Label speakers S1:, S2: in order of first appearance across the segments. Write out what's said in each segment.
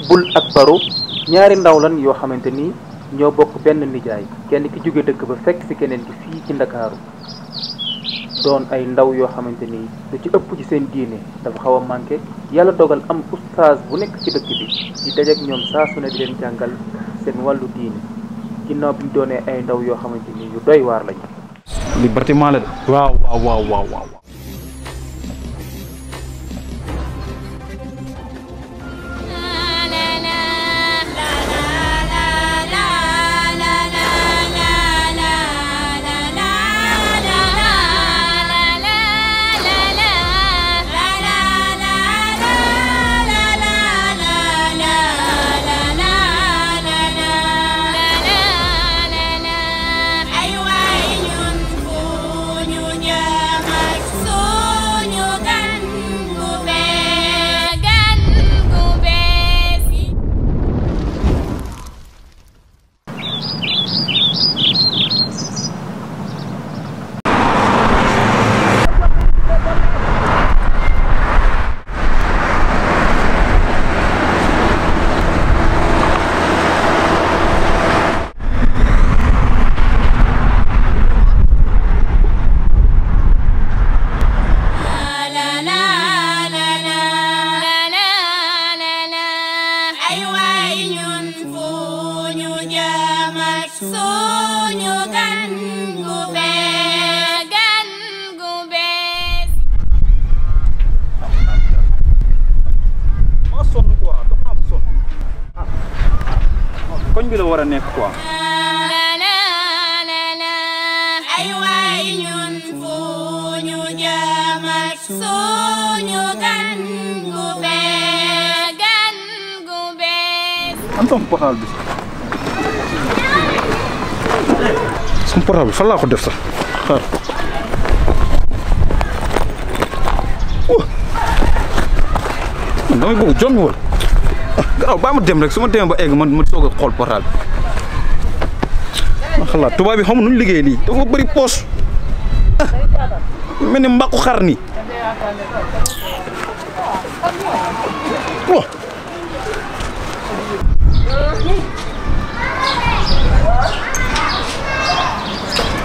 S1: Bul ak Baro ñaari ndaw lan yoo xamante ni ñoo bokk benn nijaay kenn ki jóge dëkk ba fekk ci keneen ki fii ci Ndakaaru doon ay ndaw yoo xamante ni lu ci ëpp ci seen diine dafa xaw a manqué yàlla dogal am oustaz bu nekk ci dëkk bi di dajeek ñoom saa su ne di leen jàngal seen wàllu diine ginnaaw bi ñu doonee ay ndaw yoo xamante ni yu doy waar lañu.
S2: li bâtiment la de. waaw. koñ bi la war a nekk quoi.
S3: ay waay ñun fu ñu jëm ak suñu gan gu bees.
S2: am sama portable bi. sama portable bi fan laa ko def sax xaar. man damay bëgg jommi wala. garaw baa ma dem rek su ma demee ba egg man ma soog a xool portable bi ma xalaat tubaab bi xam nu ñu liggéey lii dafa bëri poche mel ni mbaqu xar ni waaw.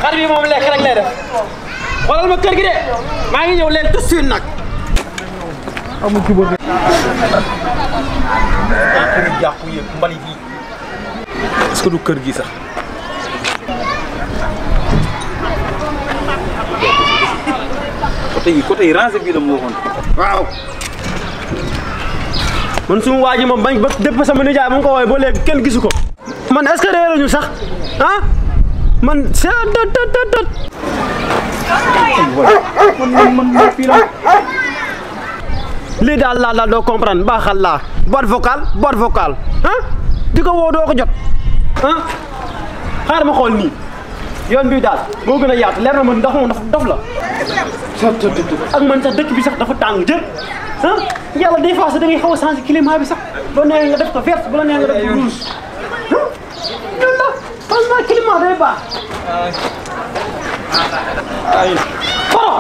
S4: xar bi moom lekk rek lay def xoolal ma kër gi de maa ngi ñëw leen tout de suite nag.
S2: amul ci boobu.
S4: kër yi jàpp yëpp mbalit yi.
S2: est-ce que du kër gi sax. côté yi rangé bii la mu waxoon.
S4: waaw. man suma waa ji moom bañ ba dépp sama nijaay mu ngi ko woowee ba léegi kenn gisu ko. man est-ce que réer ñu sax ah man c'est tot.
S2: man fii la.
S4: lii daal doo comprendre baaxal laa boîte vocale ah di ko woo doo ko jot ah xaaral ma xool nii yoon bii daal moo gën a yaatu leer na ma ndax moom dafa dof la ak man sax dëkk bi sax dafa tàng jër ah yàlla des fois sax da ngay xaw a changer climat bi sax boo nee nga def ko vert bu la nee nga def ko rouge ah ñun la changement climat day baax ay foro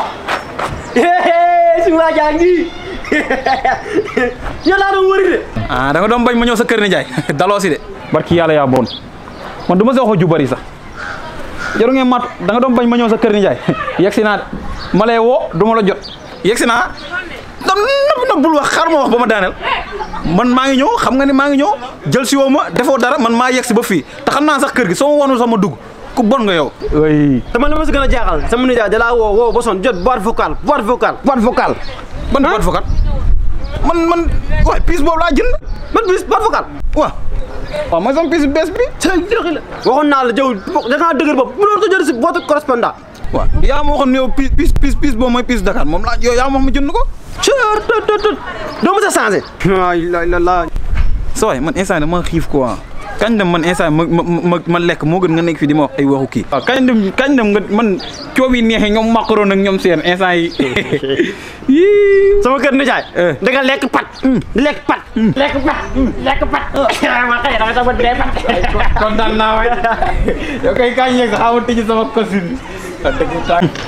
S4: si waajaa ngi yàlla doon wëri de.
S2: ah da nga doon bañ ma ñëw sa kër nijaay daloo si de. barki yàlla yaa bon man du ma sa wax ju bari sax jaru ngeen mat da nga doon bañ ma ñëw sa kër nijaay yegsi naa ma lay woo du ma la jot yegsi naa na bul wax xaar ma wax ba ma daaneel man maa ngi ñëw xam nga ni maa ngi ñëw jël si woo ma defoo dara man maa yegsi ba fii te xam naa sax kër gi soo ma wanul sax ma dugg ku bon nga yow. oui.
S4: te man li ma si gën a jaaxal sama nijaay da laa woo ba son jot boîte vocale.
S2: ban boîte vocale man waaye pièce boobu laa jënd.
S4: man pièce boîte vocale.
S2: waaw mooy sama pièce bees bi.
S4: waxoon naa la jëw da ngaa dëgër bopp bu loolu ko jël si votre correspondant.
S2: waaw yaa ma waxoon ne yow pièce boobu mooy pièce Dakar moom laa yow yaa ma wax ma jënd ko.
S4: doo ma sa changé. la.
S2: sa waay man instant dama xiif quoi. kañ dem man instant ma lekk moo gën nga nekk fii di ma wax ay waxu kii. waaw kañ dem nga man coob yi neexee ñoom macaron ak ñoom seen instant yi
S4: sama kër nijaay. da nga lekk pat. lekk pat. ma xëy na sama dee pat.
S2: kontaan naa waay yow kay kañ yeeg sax xaw ma tëj sama costume.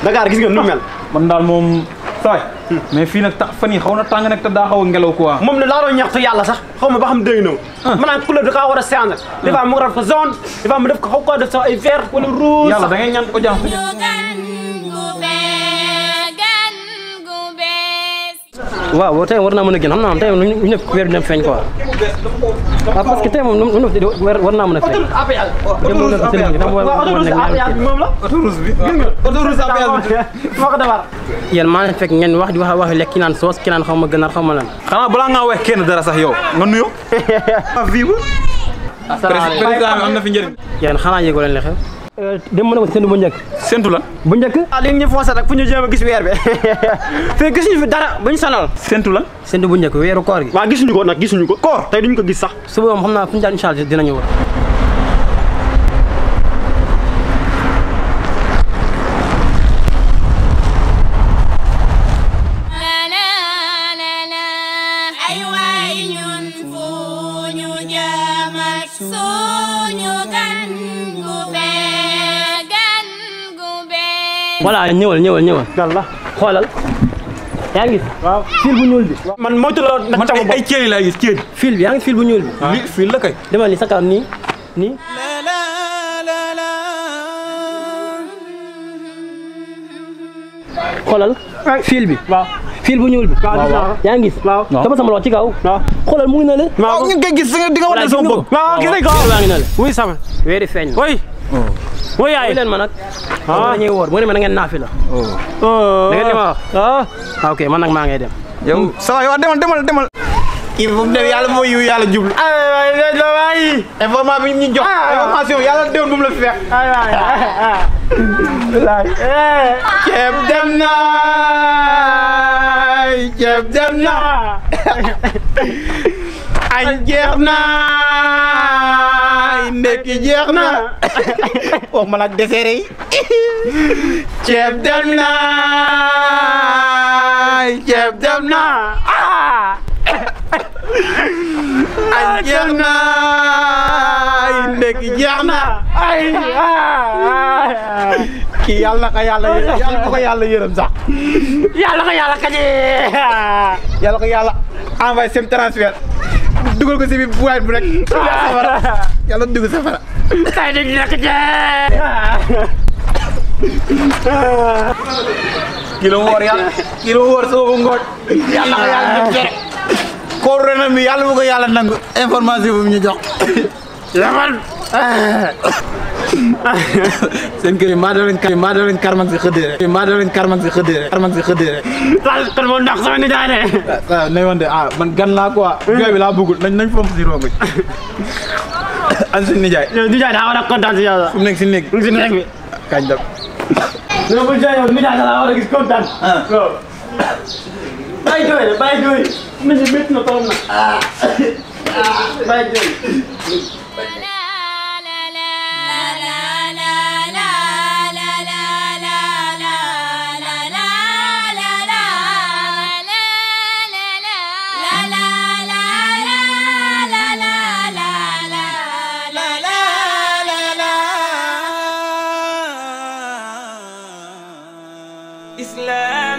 S4: Dakar gis nga nu mel.
S2: man daal moom saay mais fii nag fan yi xaw na tàng nag te daa xaw a ngelaw quoi.
S4: moom ne laa doon ñaxtu yàlla sax xaw ma ba xam dégg na ma. maanaam couleur da kaa war a changer. des fois mu def ko jaune des fois mu def ko xaw ko def sax ay vert wala rouge.
S2: yàlla da ngay ñaan ko jàng.
S5: waaw tey war naa mën a génn xam naa tey moom lu ñu def weer bi dem feeñ quoi waaw parce que tey moom lu ñu def war naa mën a feeñ.
S4: moo ko defar.
S5: yéen maa leen fekk ngeen wax di wax lekk ki naan soos ki naan xaw ma gënaar xaw ma lan.
S2: xanaa balaa ngaa wax kenn dara sax yow nga nuyu.
S5: asalaamaaleykum
S2: président bi am na fi njëriñ.
S5: yéen xanaa yëgoo leen li xew. dem mën na ko séntu bu njëkk.
S2: séntu lan.
S5: bu njëkk.
S4: ah léegi ñu foosé rek fu ñu jéem a gis weer bi fii gisuñu fi dara bu ñu sonal.
S2: séntu lan.
S5: séntu bu njëkk weeru koor gi.
S4: waaw gisuñu ko nag gisuñu ko. koor tey duñu ko gis sax.
S5: suba moom xam naa fu ñu daan incha allah dinañu wër. voilà ñëwal.
S4: yàlla
S5: xoolal. yaa ngi gis.
S4: waaw
S5: fil bu ñuul bi.
S4: man moytu la nag
S2: man ay ceeli laa gis ceeli.
S5: fil bi yaa ngi fil bu ñuul bi.
S2: lii fii la kay.
S5: demal ni sa kanam nii. xoolal. fil bi.
S4: waaw
S5: fil bu ñuul bi.
S4: waaw
S5: yaa ngi gis.
S4: waaw
S5: dafa sama loxo ci kaw.
S4: waaw
S5: xoolal mu ngi na le.
S4: waaw
S2: ñu ngi koy gis di nga wane sama bopp.
S4: waaw gis nañ ko.
S5: waa ngi na le.
S4: wuy sama.
S5: weeri feeñ.
S4: woy woy yaay.
S5: leen ma nag. ah dañuy woor mu ne ma na ngeen naafi la. da ngeen li ma wax. ok man nag maa ngay dem.
S2: yow ça va yow demal. kii fu mu dem yàlla moo yiw yàlla jublu.
S4: waay
S2: information bi ñu jox. information yàlla déwén bu mu la fi fekk.
S4: ceeb dem na añ jeex na ndekki jeex na wax ma nag dessert yi ceeb dem na añ jeex na ndekki jeex na kii yàlla na ko yàlla yërëm sax yàlla ko yàlla kañe yàlla ko yàlla envoyé seen transfert dugal ko si biir bu waay bu rek safara yàlla dugg safara kay dañ nekk jee
S2: kilo woor soo ko ngooj.
S4: yàlla ko yàlla def jere
S2: kóor ren mi yàlla bu ko yàlla nangu information bu ñu jox.
S4: yaman
S2: seen kër yi maa doo leen karmak si xëddee rek.
S4: kon moom ndax sama nijaay ne
S2: waaw nañ woon de man gan laa quoi. jooy bi laa bëggul nañ fomp si rongoñ. an suñu nijaay.
S4: nijaay daa war a kontaan si yow
S2: fu mu nekk si néeg.
S4: si nekk bi
S2: kañ dem.
S4: non bu jooy yow nijaay daa war a gis kontaan waaw bàyyi jooy de bàyyi jooy nit ñi métti na torom na bàyyi jooy
S3: Islam